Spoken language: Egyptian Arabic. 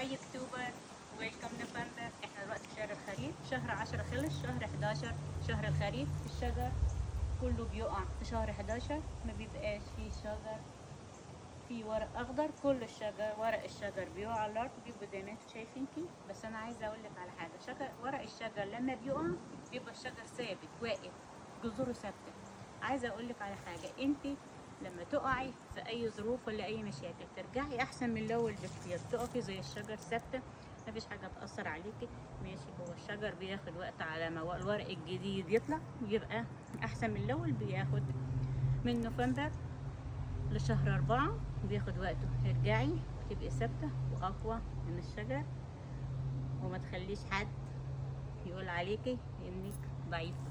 Hi October، welcome November. احنا دلوقتي في شهر الخريف، شهر 10 خلص، شهر 11 شهر الخريف. الشجر كله بيقع في شهر 11، ما بيبقاش فيه شجر في ورق اخضر. كل الشجر، ورق الشجر بيقع على الارض، بيبقى زي ما انتم شايفين كده. بس انا عايزه اقول لك على حاجه، شجر، ورق الشجر لما بيقع بيبقى الشجر ثابت واقف، جذوره ثابته. عايزه اقول لك على حاجه، انت لما تقعي في اي ظروف ولا اي مشاكل ترجعي احسن من الاول بكتير، تقفي زي الشجر ثابته، مفيش حاجة تاثر عليكي. ماشي، هو الشجر بياخد وقت على ما الورق الجديد يطلع يبقى احسن من الاول، بياخد من نوفمبر لشهر 4 بياخد وقته. ارجعي تبقي ثابتة وأقوى من الشجر، وما تخليش حد يقول عليكي إنك ضعيفة.